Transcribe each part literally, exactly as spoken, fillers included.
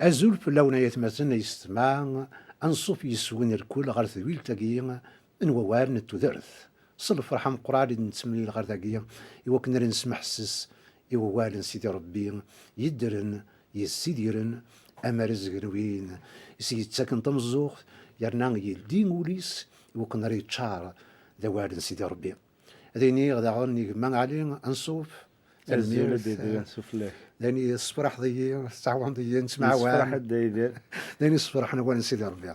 Azul fell-awen ay atmaten ay yessetma, anṣuf yes-wen irkul ɣer tedwilt-agi n wawal n tudert. S lferḥ ameqqran i d-nettemlil ɣer dagi, i wakken ara nesmeḥses i wawal n Sidi Ṛebbi yeddren, yessidiren, amarezg n win i s-yettaken tameẓẓuɣt, yerna yeldi ul-is i wakken ara yeččar d awal n Sidi Ṛebbi. Ad iniɣ daɣen i gma Ɛli, anṣuf, Azul a Didi, anṣuf fell-ak. D ayen i tessefraḥeḍ-iyi, tettɛawaneḍ-iyi, nettemɛawan. Yessefraḥ a Didi. D ayen i yessefraḥen awal n Sidi Ṛebbi.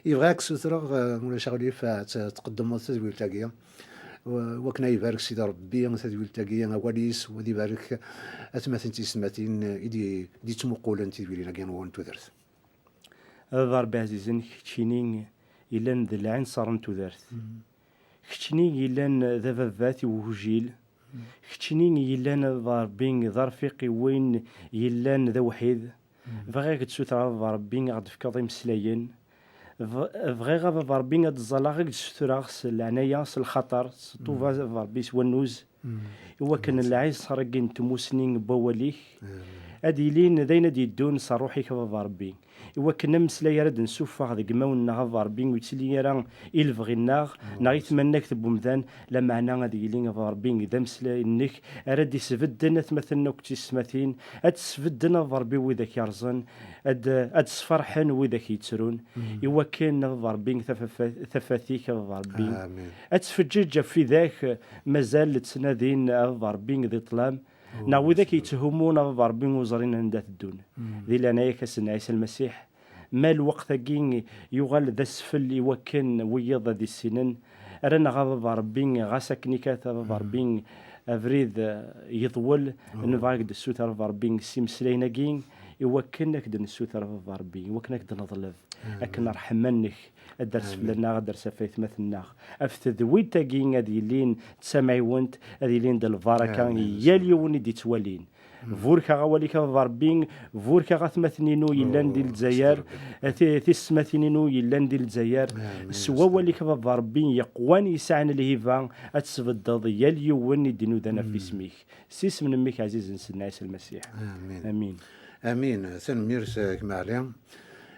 Yebɣa ad k-ssutreɣ, eh, ma ulac aɣilif, ad t-, tqeddmeḍ tadwilt-agi. W-, wakken ad ibarek Sidi Ṛebbi tadwilt-agi, awal-is, u ad ibarek atmaten d tiyessetmatin i d-, i d-yettmuqulen tidwilin-agi n wawal n tudert. A Baba Ṛebbi ɛzizen, keččini yellan d lɛinṣer n tudert. Keččini yellan d ababat i ugujil. Keččini yellan a Baba Ṛebbi d arfiq i win yellan d awḥid. Bɣiɣ ad k-d-ssutreɣ a Baba Ṛebbi ad ɣ-d-tefkeḍ imeslayen. B-, bɣiɣ a Baba Ṛebbi ad d-ẓẓaleɣ, ad k-d-ssutreɣ s leɛnaya, s lxaṭer, s ṭṭuba a Baba Ṛebbi, s wannuz. I wakken lɛinṣer-agi n tmusni n wawal-ik ad ilin d ayen ad d-yeddun s ṛṛuḥ-ik a Baba Ṛebbi. I wakken ameslay ara d-nsuffeɣ deg imawen-nneɣ a Baba Ṛebbi ur yettili ara i lebɣi-nneɣ neɣ i tmanegt n wemdan, lameɛna ad yili a Baba Ṛebbi d ameslay-nnek ara d-isbedden atmaten akk d tiyessetmatin, ad d-sbedden a Baba Ṛebbi widak yerẓen, ad, ad sferḥen widak yettrun, i wakken a Baba Ṛebbi tafafa-, tafat-ik a Baba Ṛebbi ad tfeǧǧeǧ ɣef widak mazal ttnadin a Baba Ṛebbi di ṭṭlam, neɣ widak yetthummun a Baba Ṛebbi ur ẓrin anda teddun. Di leɛnaya-k a Sidna Ɛisa Lmasiḥ, ma lweqt-agi yuɣal d asfel i wakken wiyiḍ ad issinen, rran-aɣ a Baba Ṛebbi, ɣas akken ikat a Baba Ṛebbi abrid, eh, yeḍwel, nebɣa ad k-d-nessuter a Baba Ṛebbi s imeslayen-agi, i wakken ad k-d-nessuter a Baba Ṛebbi, i wakken ad k-d-neḍleb, akken ṛṛeḥma-nnek ad d-ters fell-aneɣ, ad d-ters ɣef aytmaten-nneɣ. Ɣef tedwilt-agi ad yilin d tamɛiwent, ad yilin d lbaraka i yal yiwen i d-ittwalin. Burkeɣ awal-ik a Baba Ṛebbi, burkeɣ atmaten-inu yellan di Lezzayer, ti-, tiyessetmatin-inu yellan di Lezzayer. S wawal-ik a Baba Ṛebbi yeqwan yesɛan lhiba, ad tesbeddeḍ yal yiwen i d-inudan ɣef isem-ik. S isem n mmi-k ɛzizen Sidna Ɛisa Lmasiḥ. Amin. Amin. Amin. Tanemmirt, eh, gma Ɛli.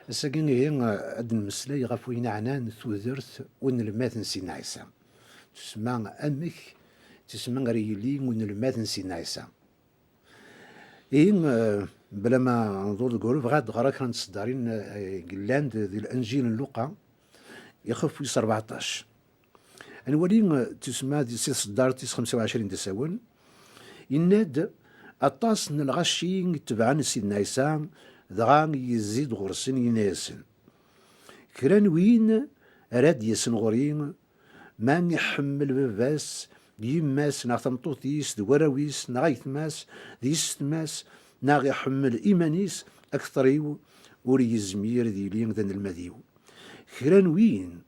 Ass-agi ihi, eh, ad d-nemmeslay ɣef wayen ɛnan tudert unelmad n Sidna Ɛisa. Tusemma amek, tusemma ara yili unelmad n Sidna Ɛisa. Ihi, eh, bla ma nḍul deg wuruf, bɣiɣ ad d-ɣreɣ kra n tseddarin, eh, yellan d-, di Lenǧil n Luqa, ixef wis rbeɛṭac. Ad nwali, eh, tusemma di, si tseddart tis xemsa u ɛecrin d asawen, yenna-d: "Aṭas n lɣaci i itebɛen Sidna Ɛisa, dɣa yezzi-d ɣur-sen, yenna-yasen: Kra n win ara d-yasen ɣur-i, ma iḥemmel baba-s, d yemma-s, neɣ tameṭṭut-is, d warraw-is, neɣ ayetma-s, d yessetma-s, neɣ iḥemmel iman-is akter-iw, ur yezmir ad yili d anelmad-iw. Kra n win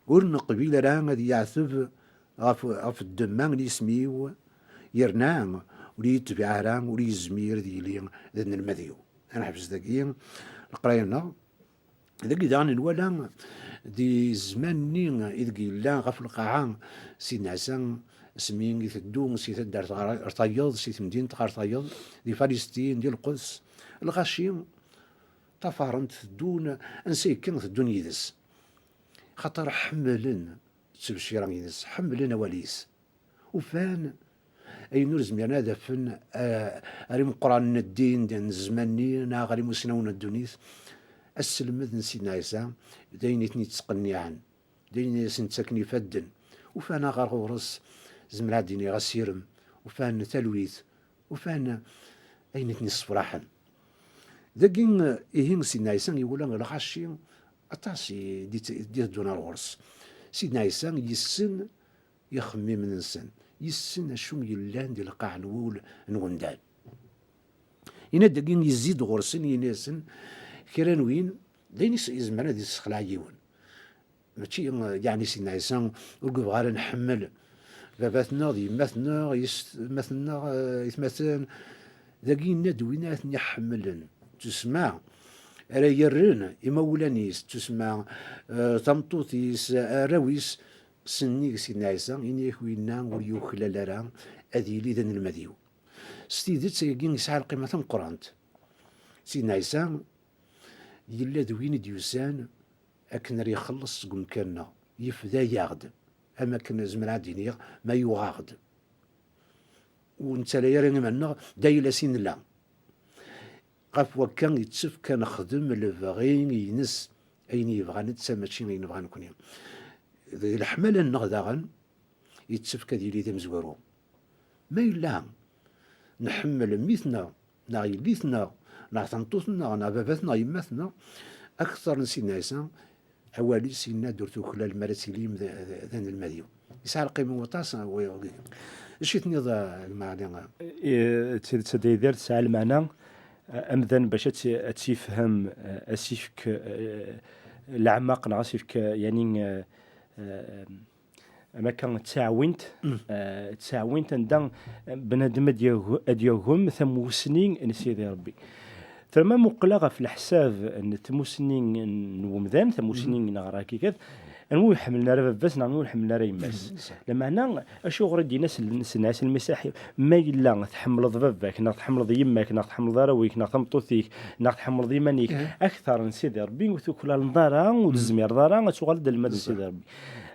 ur neqbil ara ad yeɛteb ɣef, ɣef ddemma n yisem-iw, yerna ur yetbiɛ ara, ur yezmir ad yili d anelmad-iw." Ad neḥbes dagi leqraya-nneɣ. Dagi daɣen nwala di zzman-nni ideg yella ɣef lqaɛa Sidna Ɛisa, asmi iteddu si taddart ɣer, ɣer tayeḍ, si temdint ɣer tayeḍ, di Falistin, di Lquds, lɣaci ṭṭafaren-t, teddun, ansa yekka teddun yid-s. Xaṭer ḥemmlen ttebcira-ines, ḥemmlen awal-is. Ufan ayen ur zmiren ad afen, eh, ar imeqqranen n ddin n zzman-nni, neɣ ar imusnawen n ddunit, asselmed n Sidna Ɛisa, d ayen i ten-yettqenniɛen, d ayen i asen-ttaken ifadden. Ufan aɣar ɣur-s, zemreɣ ad d-iniɣ asirem, ufan talwit, ufan ayen i ten-yessefraḥen. Dagi, ihi, Sidna Ɛisa iwala lɣaci aṭas i d-, i d-iteddun ar ɣur-s. Sidna Ɛisa yessen ixemmimen-nsen, yessen acu yellan di lqaɛ n wul n wemdan. Yenna-d dagi, yezzi-d ɣur-sen, yenna-yasen: "Kra n win, d ayen is-, izemren ad yessexleɛ yiwen. Mačči, eh, yeɛni Sidna Ɛisa ur yebɣi ara nḥemmel baba-tneɣ d yemma-tneɣ, yessetma-tneɣ, eh, aytmaten." Dagi yenna-d win ara ten-iḥemmlen, tusemma ara yerren imawlan-is, tusemma, eh, tameṭṭut-is, arraw-is, sennig Sidna Ɛisa, ini-ak winna ur yuklal ara ad yili d anelmad-iw. S tidet, ayagi yesɛa lqima tameqqrant. Sidna Ɛisa yella d win i d-yusan akken ara ixelleṣ seg umkan-nneɣ, yefda-yaɣ-d, am akken zemreɣ ad d-iniɣ ma yuɣ-aɣ-d. Ur nettalay ara iman-nneɣ d ayla-s i nella. Ɣef wakka, yettekk ad nexdem lebɣi-ines, ayen yebɣa netta, mačči ayen nebɣa nekni. D leḥmala-nneɣ daɣen, yettekk ad yili d amezwaru. Ma yella nḥemmel mmi-tneɣ, neɣ yelli-tneɣ, neɣ tameṭṭut-nneɣ, neɣ baba-tneɣ, yemma-tneɣ, akteṛ n Sidna Ɛisa, awal-is yenna-d ur tuklal mi ara tilim d, d, d anelmad-iw. Yesɛa lqima waṭas, a, wa-, wagi. Acu i tenniḍ, a, lmeɛna? I, d tidet, a Dda Yidir, tesɛa lmeɛna. A, amdan bac ad tt-, ad tt-yefhem, a, ad s-yefk, a, leɛmeq neɣ ad s-yefk, a, yani, a, a, am akka d taɛwint, eh, d taɛwint anda, eh, bnadem ad yag-, ad yagem tamussni n Sidi Ṛebbi. Terma muqleɣ ɣef leḥsab n tmussni n wemdan, tamussni neɣ rakikat, anwa ur iḥemmlen ara baba-s neɣ anwa ur iḥemmlen ara yemma-s. Lameɛna, acuɣer i d-yenna s-, Sidna Ɛisa Lmasiḥ, ma yella tḥemmleḍ baba-k, neɣ tḥemmleḍ yemma-k, neɣ tḥemmleḍ arraw-ik, neɣ tameṭṭut-ik, neɣ tḥemmleḍ iman-ik, akteṛ n Sidi Ṛebbi, ur tuklaleḍ ara, ur tezmireḍ ara ad tuɣaleḍ d almad n Sidi Ṛebbi.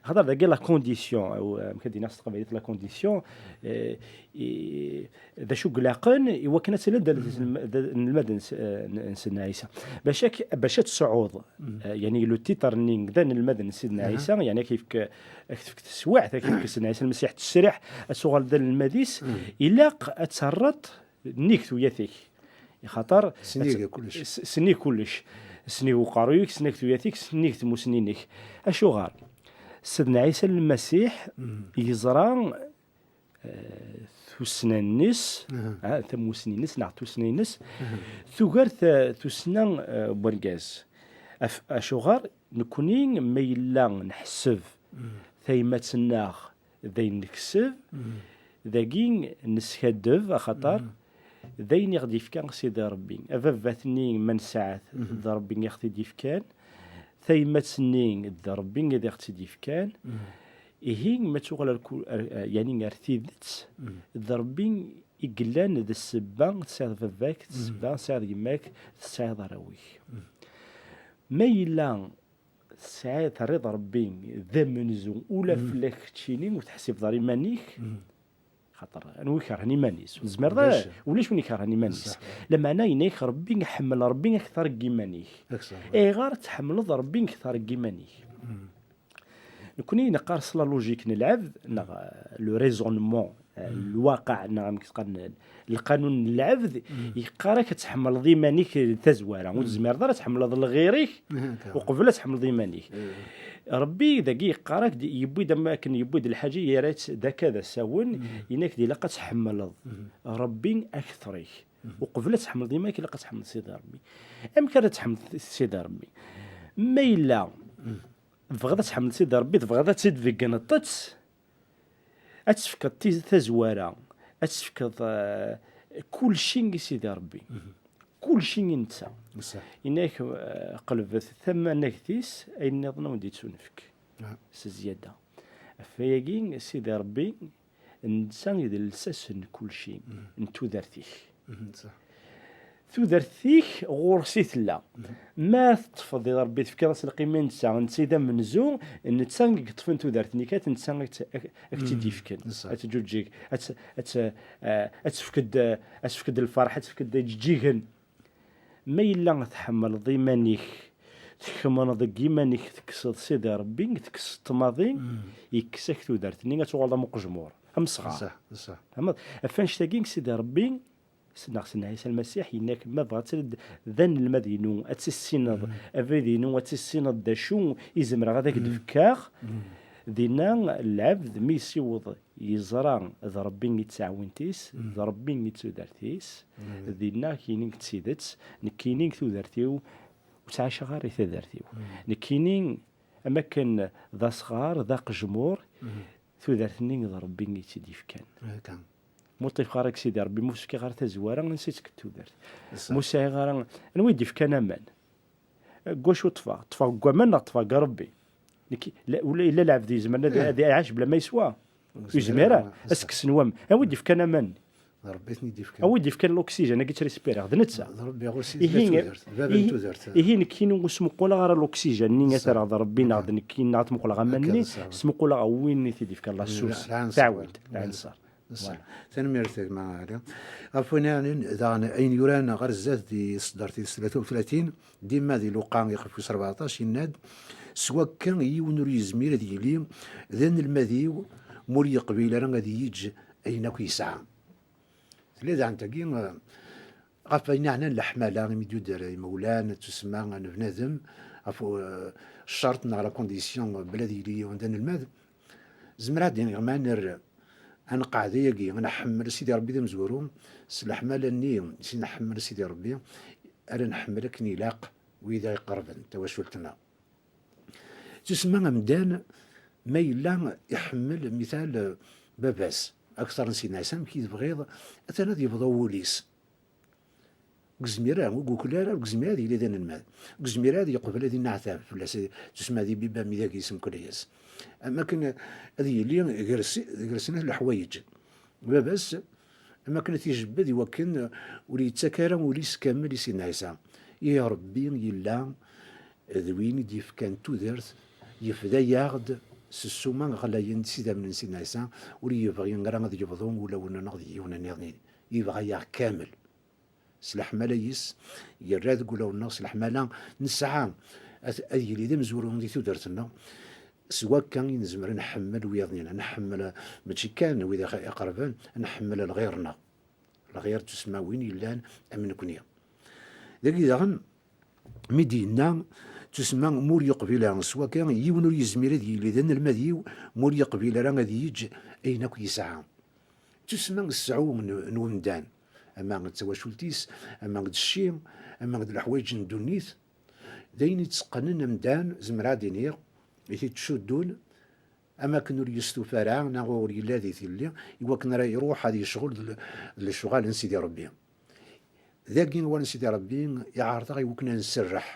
Axaṭer dagi la condition, aw, amek ad d-iniɣ s teqbaylit la condition, eh, i, d acu i ilaqen i wakken ad tiliḍ d, d, d anelmad n s-, n Sidna Ɛisa. Bac ak-, bac ad tesɛuḍ, eh, yani le titre-nni d anelmad n Sidna Ɛisa, yani ad k-yefk, ad k-tefk teswiɛt, ad k-yefk Sidna Ɛisa Lmasiḥ ttesriḥ, ad tuɣaleḍ d anelmad-is, ilaq ad terreḍ nnig tuyat-ik. Axaṭer sennig kullec. S-, sennig kullec. Sennig uqerruy-ik, sennig tuyat-ik, sennig tmussni-inek. Acuɣer? Sidna Ɛisa Lmasiḥ yeẓra, eh, tussna-nnes, ah, tamussni-nnes neɣ tussna-nnes, tugar ta-, tussna, eh, n wergaz. Af-, acuɣer? Nekni, ma yella nḥesseb tayemmat-nneɣ d ayen nekseb, dagi neskaddeb, axaṭer d ayen i ɣ-d-yefka Sidi Ṛebbi. Ababat-nni ma nesɛa-t, d Ṛebbi i ɣ-t-id-yefkan. Tayemmat-nni d Ṛebbi i ɣ-tt-id-yefkan. Ihi, ma tuɣal ar ku-, ar, yani ar tidet, d Ṛebbi i yellan d ssebba tesɛiḍ baba-k, d ssebba tesɛiḍ yemma-k, tesɛiḍ arraw-ik. Ma yella tesɛiḍ, terriḍ Ṛebbi d amenzu, ula fell-ak keččini ur teḥsibeḍ ara iman-ik, xaṭer anwa ikerhen iman-is? Ur nezmir ara, ulac win ikerhen iman-is. Lameɛna yenna-ak Ṛebbi, ḥemmel Ṛebbi akteṛ n yiman-ik. Ayɣer tḥemmleḍ Ṛebbi akteṛ n yiman-ik? Nekni neqqar s la logique n lɛebd, neɣ, euh, le raisonnement, euh, lwaqiɛ, neɣ amek qqaren, lqanun n lɛebd, yeqqar-ak ad tḥemmleḍ iman-ik d tazwara. Ur tezmireḍ ara ad tḥemmleḍ lɣir-ik uqbel ad tḥemmleḍ iman-ik. Ṛebbi dagi yeqqar-ak-d, yewwi-d am akken yewwi-d lḥaǧa, yerra-tt d akka d asawen, yenna-ak-d ilaq ad tḥemmleḍ Ṛebbi akteṛ-ik. Uqbel ad tḥemmleḍ iman-ik, ilaq ad tḥemmleḍ Sidi Ṛebbi. Amek ara tḥemmleḍ Sidi Ṛebbi? Ma yella tebɣiḍ ad tḥemmleḍ Sidi Ṛebbi, tebɣiḍ ad tt-id-tbeggneḍ-tt, ad tefkeḍ ti-, tazwara, ad tefkeḍ, eh, kulci i Sidi Ṛebbi. Kulci i netta. Yenna-ak, eh, qelbet tamanagt-is, ayen nniḍen ad wen-d-ittunefk s zzyada. Ɣef wayagi, Sidi Ṛebbi, netta i d lsas n kulci, n tudert-ik. Tudert-ik ɣur-s i tella. Ma teṭṭfeḍ i Ṛebbi, tefkiḍ-as lqima i netta, netta i d amenzu, netta i yeṭṭfen tudert-nni kan, netta ad k-, ad k-tt-id-yefken. Ad teǧǧuǧǧeg, ad t-, ad t-, eh, ad tefked, eh, ad tefked lferḥ, ad tefked iǧeǧǧigen. Ma yella tḥemmleḍ iman-ik, tkemneḍ deg yiman-ik, tekkseḍ Sidi Ṛebbi, tekkseḍ ṭṭmaḍi, yekkes-ak tudert-nni, ad tuɣaleḍ am uqejmur, am ṣṣɣar. Tfehmeḍ? Ɣef annect-agi, Sidi Ṛebbi, s-, neɣ Sidna Ɛisa Lmasiḥ, yenna-k, ma tebɣiḍ ad tiliḍ d anelmad-inu, ad tissineḍ abrid-inu, ad tissineḍ d acu i zemreɣ ad ak-d-fkeɣ, dinna lɛebd mi yessiweḍ yeẓra d Ṛebbi i d taɛwint-is, d Ṛebbi i d tudert-is, dinna kini d tidet, nekkini tudert-iw ur ttɛacaɣ ara i tudert-iw. Nekkini, am akken d asɣar, d aqejmur, tudert-nni d Ṛebbi i tt-id-yefkan. Ma ur ṭṭifeɣ ara deg Sidi Ṛebbi, ma ur s-fkiɣ ara tazwara, ansi tt-, tudert? Ma ur sɛiɣ ara, anwa i d-yefkan aman? Deg wacu ṭṭfeɣ? Ṭṭfeɣ deg waman neɣ ṭṭfeɣ deg Ṛebbi? Nekk, la, ula yella lɛebd yezmer ad, ad iɛac bla ma yeswa. Ur yezmir ara. Ad s-kksen waman. Anwa i d-yefkan aman? D Rebbi i ten-id-yefkan. A wi d-yefkan l'oxygène-agi ttrespireɣ, d netta. D Rebbi ɣur-s i tella tudert, d baba n tudert. Ihi nekkini ur smuquleɣ ara l'oxygène-nni i taraɣ d Rebbi neɣ d nekkini neɣ ad muqleɣ aman-nni, smuquleɣ ɣer win i t-id-yefkan, la source, taɛwint, lɛinṣer. Voilà. Tanemmirt a gma Ali. Ɣef wayen yeɛnan daɣen ayen yuran ɣer zdat di tseddart tis tlata u tlatin, dima di Luqa ixef wis rbeɛṭac, yenna-d: "S wakka, yiwen ur yezmir ad yili d anelmad-iw ma ur yeqbil ara ad yeǧǧ ayen akk yesɛa." Tella daɣen tagi, eh, ɣef wayen yeɛnan leḥmala, imi d-yudder imawlan, tusemma n bnadem, ɣef, eh, ccerṭ neɣ la condition bla ad yili yiwen d anelmad. Zemreɣ ad d-iniɣ ma nerr, ad nqeɛɛed ayagi, ad nḥemmel Sidi Ṛebbi d amezwaru, s leḥmala-nni, s i nḥemmel Sidi Ṛebbi, ara nḥemmel akken ilaq wid i iqerben tawacult-nneɣ. Tusemma amdan, ma yella iḥemmel, mital, baba-s akteṛ n Sidna Ɛisa, amek i tebɣiḍ, atan ad yebḍu wul-is. Ur yezmir ara, ur yuklal ara, ur yezmir ad yili d anelmad. Ur yezmir ad yeqbel ad inneɛtab fell-as, tusemma di bibba mi dagi yesmukel-as. Am akken ad yili gar-s, gar-sen leḥwayeǧ. Baba-s, am akken ad t-ijebbed i wakken ur yettak ara ul-is kamel i Sidna Ɛisa. Ihi Ṛebbi yella d win i d-yefkan tudert, yefda-yaɣ-d s ssuma ɣlayen s idammen n Sidna Ɛisa, ur yebɣi ara ad yebḍu ulawen-nneɣ d yiwen nniḍen. Yebɣa-yaɣ kamel. S leḥmala-is, yerra deg wulawen-nneɣ, s leḥmala nesɛa, ad, ad yili d amezwaru di tudert-nneɣ. S wakka i nezmer ad nḥemmel wiyaḍ-nneɣ, nḥemmel mačči kan wid i ɣ-, iqerben, ad nḥemmel lɣir-nneɣ. Lɣir d tusemma win yellan am nekni. Dagi daɣen, mi d-yenna, tusemma ma ur yeqbil ara, s wakka, yiwen ur yezmir ad yili d anelmad-iw ma ur yeqbil ara ad yeǧǧ ayen akk yesɛa. Tusemma n sseɛu n, n umdan, ama d tawacult-is, ama d cci, ama d leḥwayeǧ n ddunit, d ayen itteqqnen amdan, zemreɣ ad d-iniɣ, i t-ittcuddun, am akken ur yestufa ara, neɣ ur yelli di tilli, i wakken ara iruḥ ad yecɣel d le-, d lecɣal n Sidi Ṛebbi. Dagi, awal n Sidi Ṛebbi iɛreḍ-aɣ i wakken ad nserreḥ,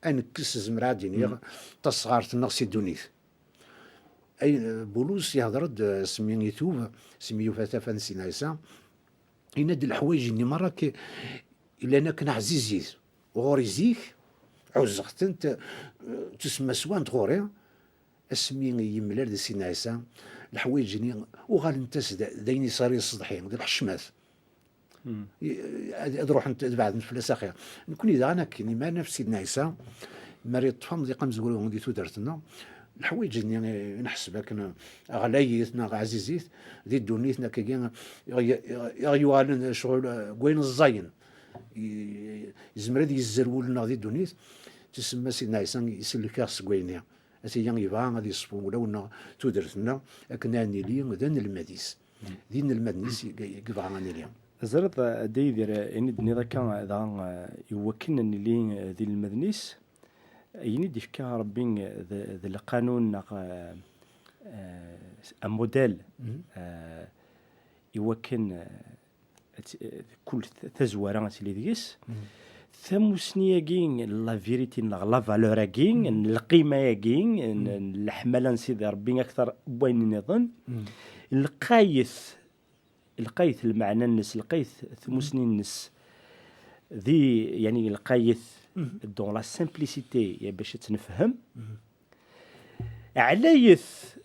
ad nekkes, zemreɣ ad d-iniɣ, tasɣart-nneɣ si ddunit. Ay, Bulus yehder-d, eh, asmi itub, asmi yufa tafat n Sidna Ɛisa, yenna-d leḥwayeǧ-nni merra k-, llan akken ɛzizit ɣur-i zik, ɛuzzeɣ-tent, eh, ttusemma swant ɣur-i, asmi yemlal d Sidna Ɛisa, leḥwayeǧ-nni uɣalent-as d, d ayen yesɣer i ṣṣdeḥ-i, d lḥecmat. I, ad, ad ruḥent, ad beɛdent fell-as axir. Nekni daɣen akken, imi naf Sidna Ɛisa, mi ara yeṭṭef amḍiq amezwaru di tudert-nneɣ, leḥwayeǧ-nni i nḥesseb akken ɣlayit neɣ ɛzizit di ddunit, nekkagi i, i, i ɣ-yuɣalen ccɣel, eh, deg wayen ẓẓayen. I, yezmer ad yezzer wul-nneɣ di ddunit, tusemma Sidna Ɛisa isellek-aɣ seg wayen-nni. Ataya yebɣa ad yeṣfu ulawen-nneɣ, tudert-nneɣ, akken ad nili d anelmad-is. D inelmaden-is i, i yebɣa ad nili. Teẓriḍ, a Dda Yidir, ayen i d-tenniḍ akka, dɣa, eh, i wakken ad nili, eh, d inelmaden-is, ayen i d-ifka Ṛebbi, eh, d, d lqanun neɣ, eh, eh, amudal, eh, i wakken, eh, ad t-, eh, kul t-, tazwara ad tili deg-s. Tamusni-agi, la vérité neɣ la valeur-agi, n lqima-agi, n, n leḥmala n Sidi Ṛebbi akteṛ n wayen nniḍen, lqayet, lqayet lmeɛna-nnes, lqayet tmusni-nnes, di, yani, lqayet dans la simplicité, ya bac ad tt-nefhem. Ɛlayet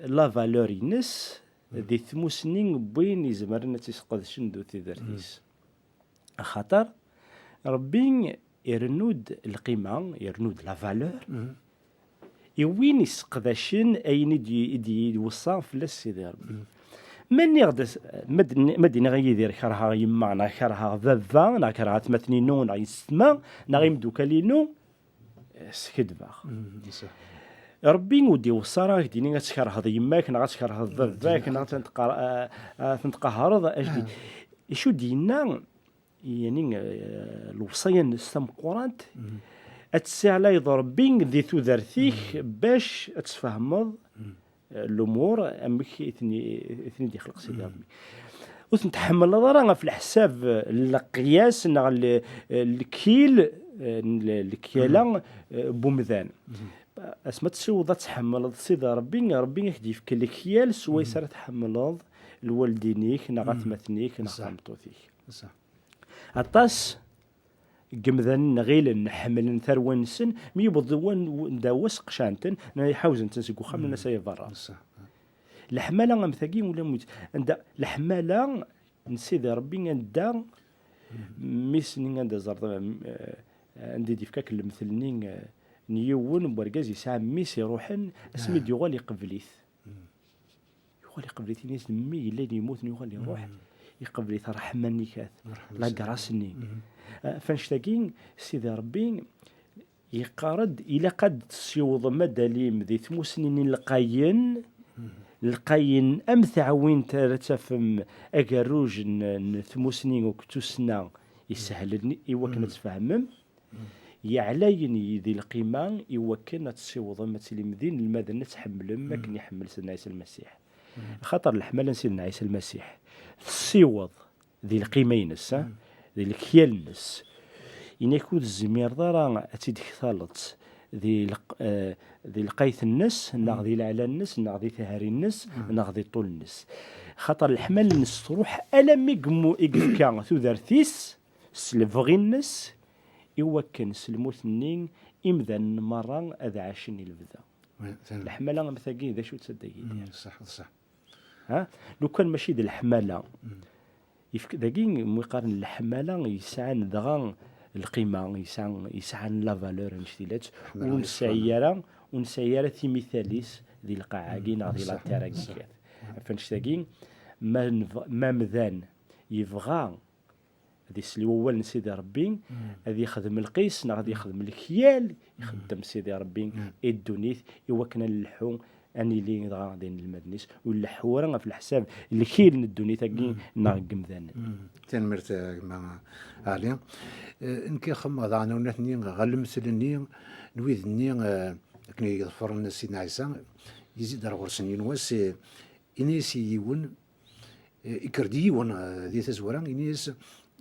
la valeur-ines di tmusni n win izemren ad tt-isqedcen d tudert-is. Axaṭer Ṛebbi irennu-d lqima, irennu-d la valeur, i win isseqdacen ayen i d-, i d-, i d-iweṣṣa fell-as Sidi Ṛebbi. Ma nniɣ-d as-, ma d-, ma d-iniɣ i Yidir kerheɣ yemma, neɣ kerheɣ baba, neɣ kerheɣ atmaten-inu, neɣ yessetma, neɣ imeddukal-inu, eh, skidbeɣ. Ṛebbi ur d-iweṣṣa ara ad k-d-yini ad tkerheḍ yemma-k, neɣ ad tkerheḍ baba-k, neɣ ad ten-tqar-, eh, ad ten-tqehreḍ. Acu d-, acu d-yenna? Yani, eh, lewṣaya-nnes tameqqrant, ad tessiɛlayeḍ Ṛebbi di tudert-ik bac ad tfehmeḍ, eh, lumuṛ amek i ten-, i ten-id-ixleq Sidi Ṛebbi. Ur ten-tḥemmleḍ ara ɣef leḥsab, eh, n leqyas neɣ le-, eh, lkil, eh, n le-, lekyala, eh, n wemdan. Asmi ad tessiwḍeḍ ad tḥemmleḍ Sidi Ṛebbi, Ṛebbi ad k-d-yefk lekyal swayes ara tḥemmleḍ lwaldin-ik, neɣ atmaten-ik, neɣ tameṭṭut-ik. Aṭas n yemdanen ɣilen ḥemmlen tarwa-nsen, mi yewweḍ wan-, daw-as qecɛen-ten, neɣ ḥawzen-ten seg uxxam, nnan-as ay berra. Leḥmala am tagi, ula mut-, anda, leḥmala n Sidi Ṛebbi, anda mmi-s-nni, anda ẓerḍ, eh, anda i d-ifka akk lemtel-nni, eh, n yiwen n wergaz yesɛa mmi-s iruḥen, asmi d-yuɣal iqbel-it. Yuɣal iqbel-it, ini-as, mmi yellan yemmut, yuɣal iruḥ, iqbel-it, ṛṛeḥma-nni kat, la grâce-nni. Eh, f annect-agi, Sidi Ṛebbi yeqqar-d, ilaq ad tessiwḍem ad d-talim di tmusni-nni lqayen, lqayen am teɛwint ara tafem agerruj n, n tmusni akked tussna isehlen i wakken ad tfehmem, yeɛlayen i, di lqima i wakken ad tessiwḍem ad tilim d inelmaden, ad tḥemmlem akken iḥemmel Sidna Ɛisa Lmasiḥ. Axaṭer leḥmala n Sidna Ɛisa Lmasiḥ tessiweḍ di lqima-ines, ha? Di lekyal-nnes. Ini-ak ur tezmireḍ ara ad tt-id-tektaleḍ di leq-, eh, di lqayt-nnes, neɣ di leɛla-nnes, neɣ di tehri-nnes, neɣ di ṭṭul-nnes. Xaṭer leḥmala-nnes truḥ alammi i yemmu-, i yefka tudert-is s lebɣi-nnes, i wakken s lmut-nni imdanen merra ad ɛacen i lebda. Leḥmala am tagi, d acu-tt a Dda Yidir? Ṣṣeḥ, ṣṣeḥ. Ha? Lukan mačči d leḥmala. Yefk-, dagi, mi qqaren leḥmala, yesɛan dɣa lqima, yesɛan, yesɛan la valeur, annect-ilat, ur nesɛi ara, ur nesɛi ara timital-is di lqaɛa-agi neɣ di la terre-agi. Ɣef annect-agi, ma nebɣ-, ma amdan yebɣa ad isel i wawal n Sidi Ṛebbi, ad yexdem lqis neɣ ad yexdem lekyal, ixeddem Sidi Ṛebbi i ddunit, i wakken ad nleḥḥu, ad nili dɣa d inelmaden-is, ur nleḥḥu ara ɣef leḥsab lkil n ddunit-agi neɣ n yemdanen. Tanemmirt, a gma Ɛli. Eh, nekk xemmeɣ daɣen awnat-nni ɣer lemtel-nni n wid-nni, eh, akken i ḍefren Sidna Ɛisa, yezzi-d ar ɣur-sen yiwen wass, eh, ini-as i yiwen, eh, ikker-d yiwen, eh, di tazwara, ini-as,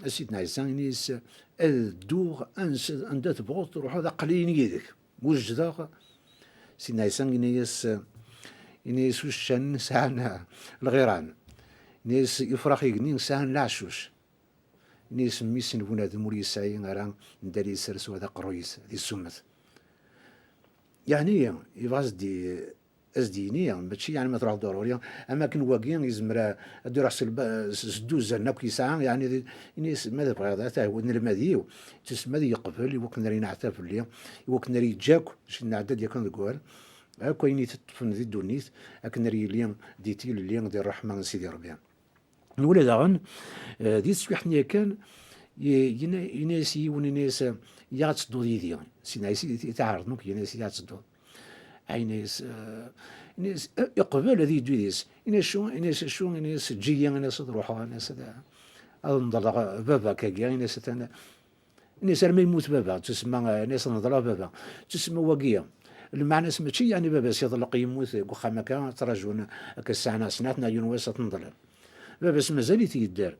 a Sidna Ɛisa, ini-as, ad dduɣ ansa, anda tebɣuḍ truḥeḍ, aql-iyi yid-k, wejdeɣ. Sidna Ɛisa ini-as, ini-as uccan sɛan lɣiran, ini-as ifrax igenni sɛan leɛcuc, ini-as mmi-s n bunadem ur yesɛi ara anda ara yessers wa d aqerruy-is, ad isummet. Yeɛni, yebɣa ad s-d-, ad s-d-yini, mačči yeɛni ma truḥ ḍururi, am akken wagi yezmer a, ad iruḥ s lba-, s, s dduzan akk yesɛa, yeɛni di, ini-as, ma tebɣiḍ, a tahwa nelmad-iw, tusma ad yeqbel, i wakken ara yenɛet fell-i, i wakken ara yeǧǧ akk, acu nɛedda-d yakan deg wal, akk ayen i teṭṭfen di ddunit, akken ara yili di tilelli, di ṛṛeḥma n Sidi Ṛebbi. Nwala daɣen, eh, di teswiḥt-nni yakan, ye-, yenna-, yenna-yas yiwen, yenna-yas, "Ya ad tedduḍ yid-i?" Sidna Ɛisa i, i t-iɛerḍen akk, yenna-yas, "Ya ad tedduḍ?" Ah, yenna-yas, eh, yenna-yas, eh, iqbel ad yeddu yid-s. Yenna-yas, "Acu?" Yenna-yas, "Acu?" Yenna-yas, "Eǧǧ-iyi," yenna-yas, "ad ruḥeɣ," yenna-yas, "ad, ad neḍleɣ baba-k-agi," yenna-yas, atan Ini-as, "Arma yemmut baba," tusemma, eh, ini-as, "Neḍleɣ baba." Tusemma wagi, lmeɛna-s mačči yeɛni baba-s iḍelleq yemmut deg uxxam akka, ttrajun akka ssaɛa neɣ snat neɣ yiwen wass ad t-neḍlen. Baba-s mazal-it yedder.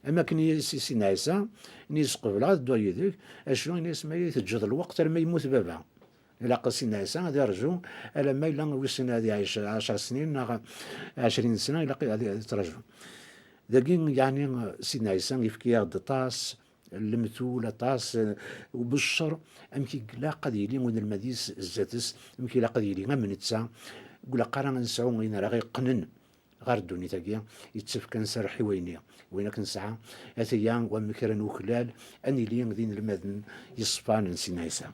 Am akken i s-, Sidna Ɛisa, ini-as, "Qebleɣ ad dduɣ yid-k, acu?" Ini-as, "Ma i teǧǧeḍ lweqt arma yemmut baba." Ilaq Sidna Ɛisa ad irǧu alamma yella wissen ad iɛic ɛecṛ snin neɣ ɛecrin sna, ilaq ad, ad itraju. Dagi, yeɛni, Sidna Ɛisa yefka-yaɣ-d aṭas n lemtul, aṭas, eh, ubeccer, amek i ilaq ad yili unelmad-is zdat-s, amek ilaq ad yili am netta, ur ilaq ara ad nesɛu ayen ara ɣ-iqqnen ɣer ddunit-agi, yettefk ad nserreḥ i wayen-nni. Wayen akk nesɛa, ataya, wamek ara nuklal, ad nili d inelmaden yeṣfan n Sidna Ɛisa.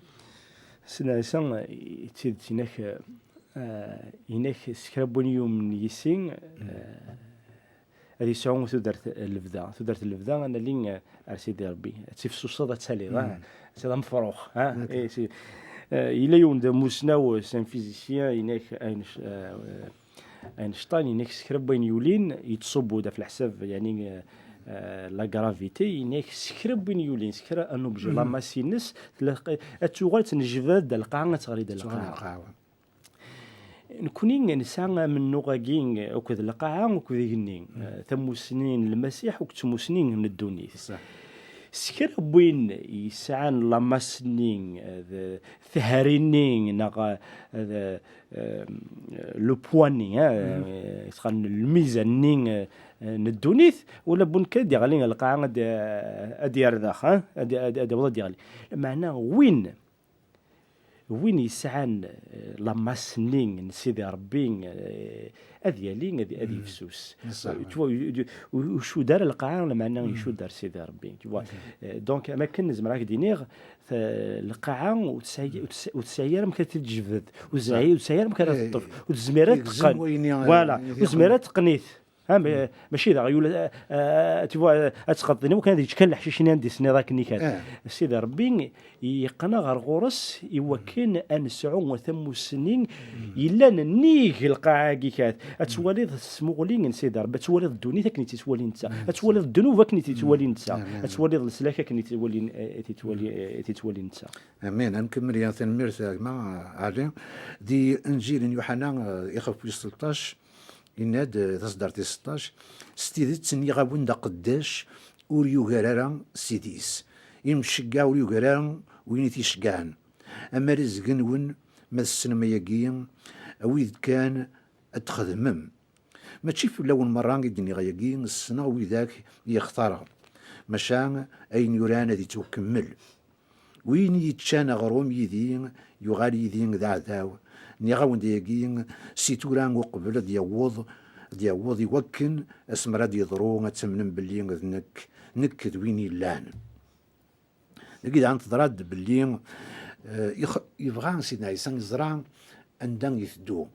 Sidna Ɛisa, d tidet, inak, eh, inak s kra n win yumen yis-i, eh, ad yesɛu tudert n lebda. Tudert n lebda, ad nali, eh, ar Sidi Ṛebbi. Ad tifsuseḍ, ad taliḍ, ah, ad tiliḍ amefrux, ah, eh, si-, eh, yella yiwen d amusnaw, c'est un physicien, inak Einst-, eh, Einstein, inak s kra n wayen yulin, yettṣubbu-d ɣef leḥsab, yeɛni, eh, eh, la gravité, inak s kra n wayen yulin, s kra un objet, la masse-ines, tella q-, ad tuɣal tennejbad-d ar lqaɛa, ad teɣli-d ar lqaɛa. Nekkni nesɛa amennuɣ-agi akked lqaɛa, akked igenni, eh, tamusni n Lmasiḥ akked tmusni n ddunit. S kra n win yesɛan la masse-nni, eh, d tehri-nni, neɣ, eh, d, eh, le poids-nni, eh, yettqan lmizan-nni, eh, n ddunit, ula bu nekk ad d-yeɣli lqaɛa, ad, ad yerr dax, eh, ad, ad, ad yaweḍ ad d-yeɣli. Meɛna win, win yesɛan, eh, la masse-nni n Sidi Ṛebbi, eh, ad yali, ad, ad yefsus. Ur, ur, ur icudd ara lqaɛa, lameɛna icudd ar Sidi Ṛebbi. Tu vois. Eh, donc, am akken nezmer ad ak-d-iniɣ, ta-, lqaɛa ur tesɛi, ur tesɛi, ur tesɛi ara amek ara tt-id-tjebded, ur tesɛi, ur tesɛi ara amek ara teṭṭef, ur tezmir ara teqqen. Voilà, ur tezmir ara teqqen-it. Ha, ma-, mačči d aɣyul, eh, eh, tu vois, eh, ad tqeḍ dinna, wakken ad yečč kan leḥcic-nni anda i s-tenniḍ akken i kan. Sidi Ṛebbi yeqqen-aɣ ɣer ɣur-s i wakken ad nesɛu tamussni yellan nnig lqaɛa-agi kan. Ad twaliḍ s tmuɣli n Sidi Ṛebbi, ad twaliḍ ddunit akken i tt-yettwali netta, ad twaliḍ ddnub akken i tt-yettwali netta, ad twaliḍ leslak akken i tt-yettwali, eh, i tt-yettwali, eh, i tt-yettwali netta. Amin. Ad nkemmel ya tanemmirt a gma Ɛli. Di Injil n Yuḥana, eh, ixef wis tleṭṭac, yenna-d, eh, taṣeddart tis seṭṭac, "S tidet nniɣ-awen-d, aqeddac ur yugar ara ssid-is. Imceggeɛ ur yugar ara win i t-iceggɛen. Ama rrezg-nwen, ma tessnem ayagi, awid-d kan ad t-txedmem. Mačči fell-awen merra i d-nniɣ ayagi, ssneɣ widak i xtareɣ. Maca ayen yuran ad ittwakemmel. Win yeččan aɣrum yid-i, yuɣal yid-i d aɛdaw. Nniɣ-awen-d ayagi, si tura uqbel ad yaweḍ, ad yaweḍ i wakken asmi ara d-yeḍru, ad tamnem belli d nekk, nekk d win yellan." Dagi daɣen teḍra-d belli, eh, ix-, yebɣa Sidna Ɛisa yeẓra anda iteddu.